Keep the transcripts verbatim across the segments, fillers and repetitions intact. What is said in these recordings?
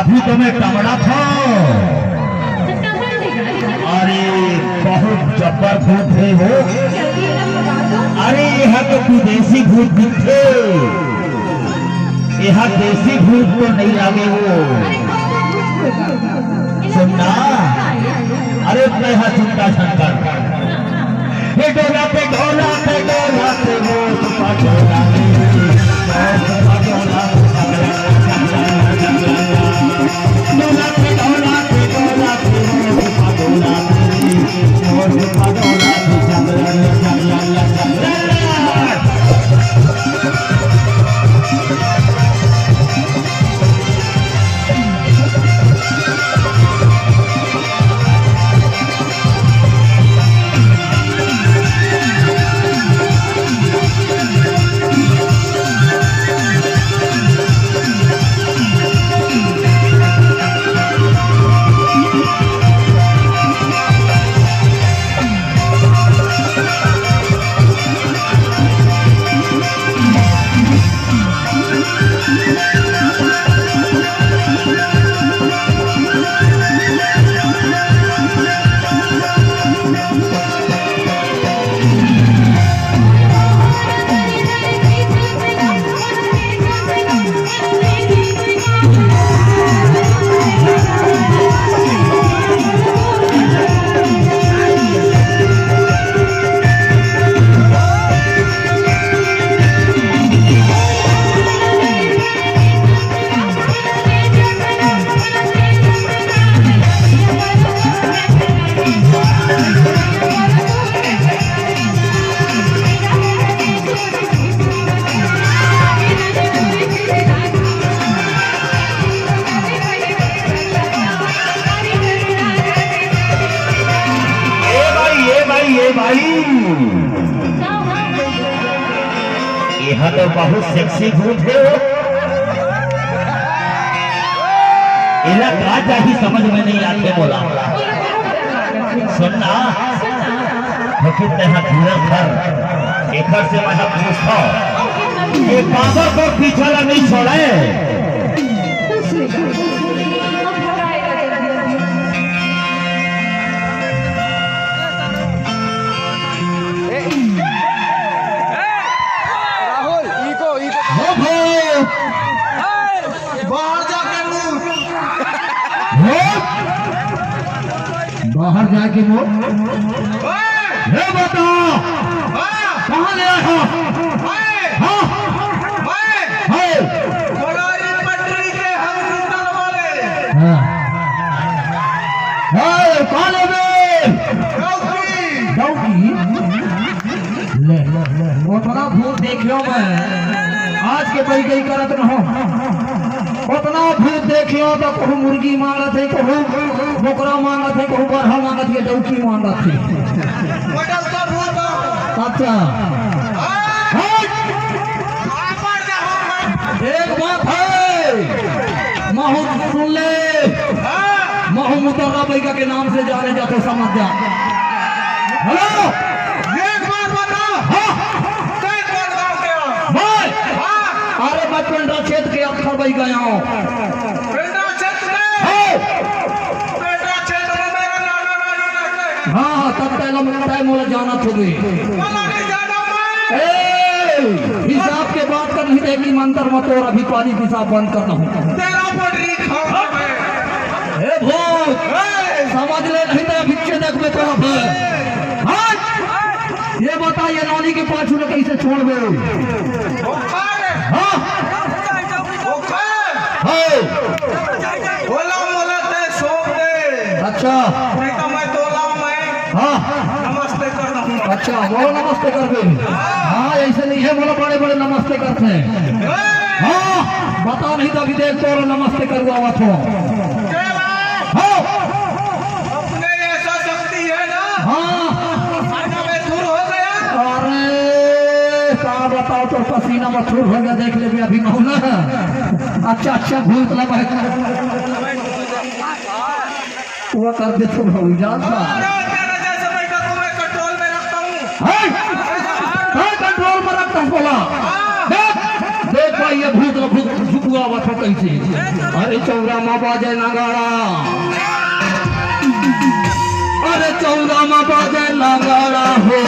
अभी तो मैं टमड़ा था। अरे, बहुत जब्बर भूत हे वो। अरे, एहा तो विदेशी भूत दिखथे। एहा देसी भूत तो नइ लागे वो। सुन ना, अरे, मैं हा चिंता झन कर। हे डोला पे, डोला पे, डोला पे, वो तो डोला पे, वो तो डोला पे, डोला पे, डोला पे, डोला पे, वो तो डोला पे, वो तो डोला पे। ए भाई, ए भाई, ए भाई, एहा तो बहुत सेक्सी भूत हे वो। एला का चाही समझ में नइ आथे मोला। सुन ना, लेकिन तेहा धीरज धर, एकर से मैं पूछथंव, ये काबर तोर पीछा ला नइ छोड़े? Rahul, echo, echo. हो भाई। बाहर जाके मुड़। हो। बाहर जाके मुड़। हे बता। कहाँ ले आए हो? हाँ। हाँ। हाँ। हाँ, कहाँ ले गए? डौकी। डौकी? ले, ओतना भूत देखियो मैं, आज के पई गई करत रहो। ओतना भूत देखियो तो कहूँ मुर्गी मांगत हे, कहूँ बोकरा मांगत हे, कहूँ बरहा मांगत हे, डौकी मांगत हे। वो डौका भूत। अच्छा। हाँ। हट। एक बात हे, महू सुन ले, महू मुतर्रा बैगा के नाम से जाने जाथे, समझ जा। हेलो, एक बात बता। हाँ। तैं कोन गाँव के हस? मैं? हाँ। अरे, मैं पेंड्रा क्षेत्र के अक्खर बैगा हूँ। पेंड्रा क्षेत्र में? हाँ। पेंड्रा क्षेत्र में मेरा नाना नानी रहते हैं। हाँ, हाँ, तब तैं ला, तैं मोला जानत होबे। मोला नइ जानव मैं। ए, हिसाब के बात कर, नहीं तो एक ही मंत्र में तोर अभी पानी पेशाब बंद कर दूँ। तेरा पटरी खाऊंगा मैं। ए भूत, ए। समझ ले, नहीं तो पीछे देखबे तो अब। हाँ? ये बता, ये नोनी के पाछू ले कैसे छोड़ दे? बुखार। हाँ? बुखार। हाँ। बोला, बोला, तैं सौंप दे। अच्छा। नहीं तो मैं तोला मैं हाँ। नमस्ते कर दूंगा। अच्छा, बोलो नमस्ते कर दे। हाँ, ऐसे नहीं है, बोलो बड़े बड़े नमस्ते करते हैं। ए! हाँ, बता नहीं तो अभी देख, बोलो नमस्ते करवावत हूँ। के बा? हाँ। अपने ऐसा शक्ति है ना? हाँ। पसीना में धूल हो गया। अरे, का बताओ, तोर पसीना में धूल हो गया, देख ले भी अभी मौला। अच्छा, अच्छा, भूत लगा। वो कर दे तो भौजान का। अरे, तेरे जैसे बैठा को मैं control में रखता हूँ। है? कहाँ control में रखता है बोला? हाँ। देख, देख भाई, ये भूत, भूत, भूत, आवत हो कइसे? अरे चौरा म बाजे नगाड़ा, अरे चौरा म बाजे नगाड़ा हो।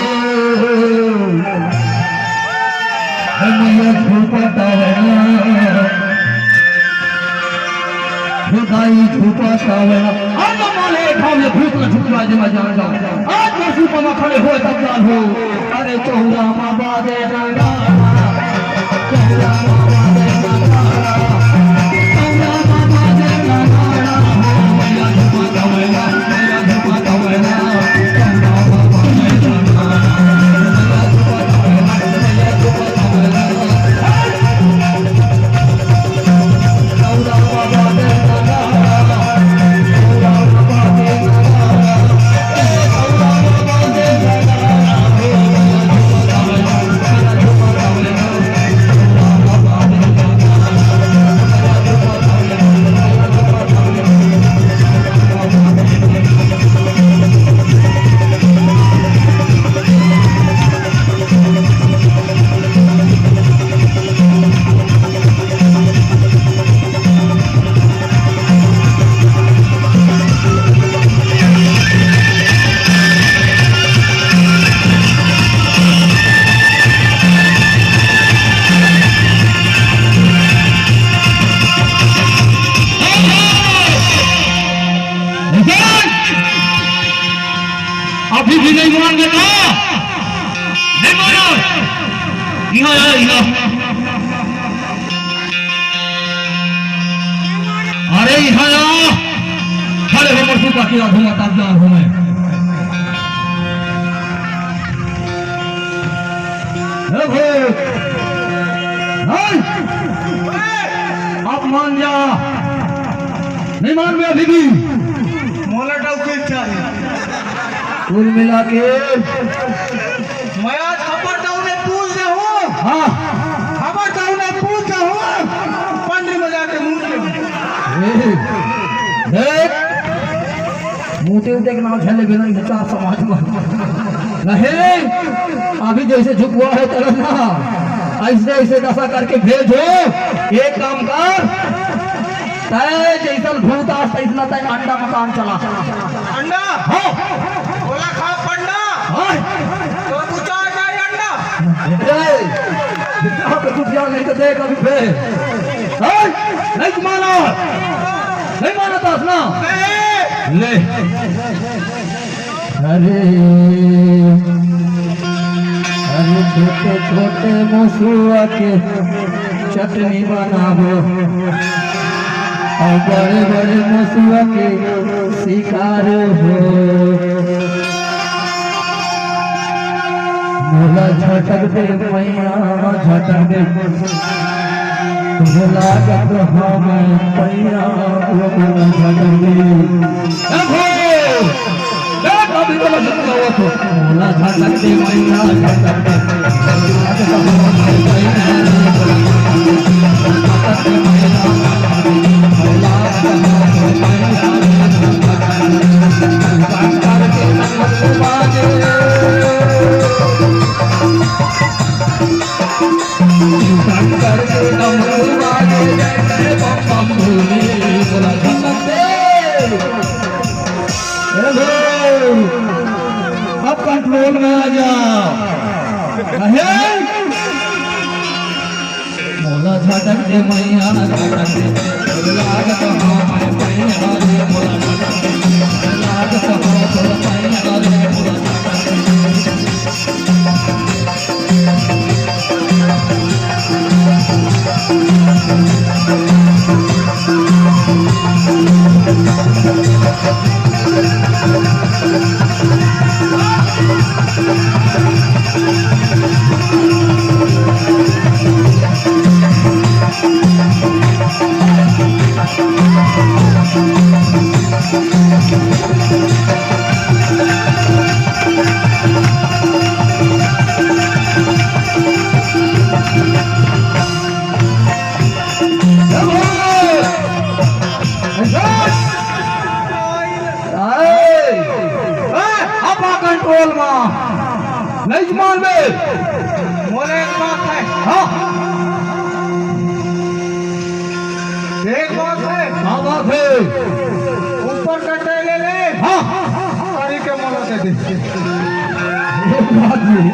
हे मैया झूपत हवय ना, हे दाई झूपत हवय ना। अरे माले ठाम ले भूत ल झुकवा दे, मैं जान जाऊं। आज मैं सुपा म खड़े होय तब जान हो। अरे चौरा म बाजे नगाड़ा। अभी भी नहीं मान लेता, नहीं मानो। इहाँ आ, इहाँ। अरे इहाँ आ, खड़े हो, मरसू पाकी आधो मतार जा हो मैं। हे भूत, नहीं, अब मान जा, नहीं मान में अभी भी। मोला डाउट चाही। कुल मिला के मैं आज खबर दऊ ने पूछ दे हूँ। हाँ। खबर दऊ ने पूछ दे हूँ। पंडरी बजा के मुंह के। ए, देख, मुंह के नाम झले बिना विचार समाज में। नहीं, अभी जैसे झुकवा है तरह ना, ऐसे ऐसे दशा करके भेज हो। एक काम कर, तय जैसन भूत आस तैसना तय अंडा मकान चला। अंडा? हाँ। बोला खा पंडा। हाँ। तो बुचा जाए अंडा। ए, बेटा, तो कुछ यार नहीं तो देख अभी बे। हाँ? नहीं माना। नहीं माना तो अपना। नहीं। ले। अरे, अरे छोटे छोटे मसुआ के चटनी बनाबो, अउ बड़े बड़े मसुआ के शिकार हो। मोला झटक दे मैया, झटक दे। तोर लागत हवय पैया, ओ मोला झटक दे। देखो, देख अभी तो लग गया तो। मोला झटक दे मैया, झटक दे। शंकर के डमरू बाजे, जय जय बम बम भोले, बोला झटक दे। ए भोले, अब कंट्रोल में आ जा। अहे, मोला झटक दे मैया, झटक दे। लागत हो मैं मैया रे, मोला झटक दे। लागत हो मैया रे, मोला झटक दे। ए, ए, अब आ कंट्रोल मा। नहीं मानबे। मोला एक बात है। हाँ। का बात हे? ऊपर कटे ले ले। हाँ। तरी के मोला दे दे। ये बात नहीं।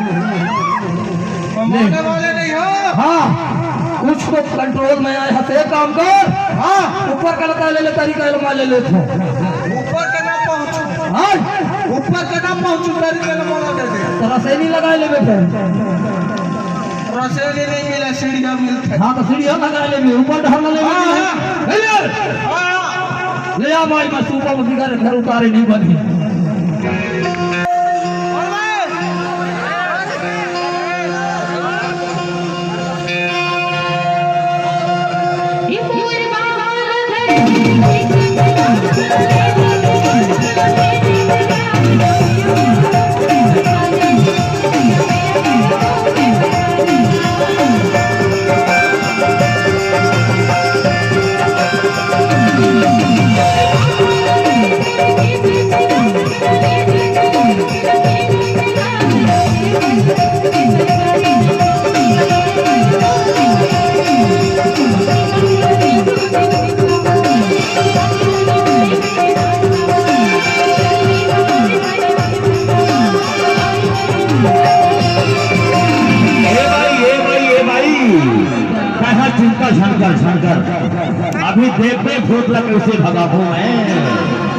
कमाने वाले नहीं हो। हाँ, कुछ तो कंट्रोल में आए हस, एक काम कर। हाँ। ऊपर का लता ले ले, तरी का लमा ले ले तू। ऊपर के ना पहुँचू। हाँ। ऊपर के ना पहुँचू, तरी के लमा दे दे। तो रसेली लगा ले बेटे। रसेली नहीं मिला, सीढ़िया मिलता। हाँ, तो सीढ़िया लगा ले बे, ऊपर ढाल ले बे। हाँ, हाँ। ले ले। हाँ। ले आ भाई, मैं सूपा में बिगाड़ घर उतारे नहीं बनी। ए भाई, ए भाई, ए भाई, कहाँ चिंता झंकर, झंकर। अभी देखबे भूत ला कैसे भगाबो मैं।